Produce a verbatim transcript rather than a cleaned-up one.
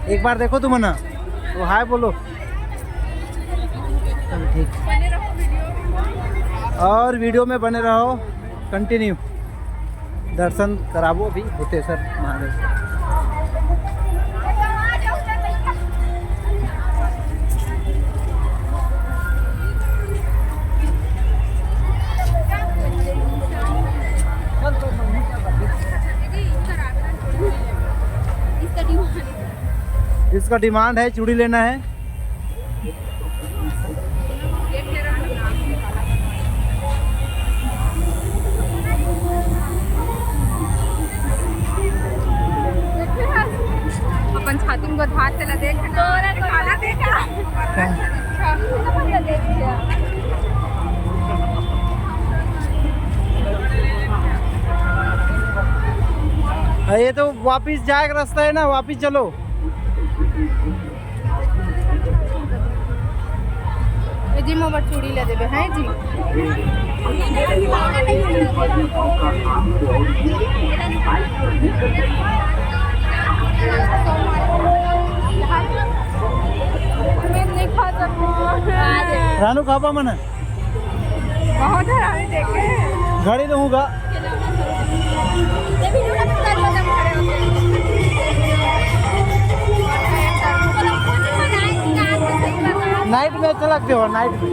एक बार देखो तुमन, तो हाय बोलो। चलो ठीक। और वीडियो में बने रहो, कंटिन्यू दर्शन कराबो अभी भूतेश्वर महादेव। इसका डिमांड है, चूड़ी लेना है। अपन छाती में गोधार तेला देख ना, काला देखा। ये तो वापिस जाए के रास्ता है ना, वापिस चलो। ए जी, मोर बर चूड़ी ला देबे, हैं जी? मैं नहीं खा सकूँ। रानू खाबा मन। बहुत हरामी देखे। घड़ी दूंगा। नाइट में अच्छा लगते हो, नाइट में।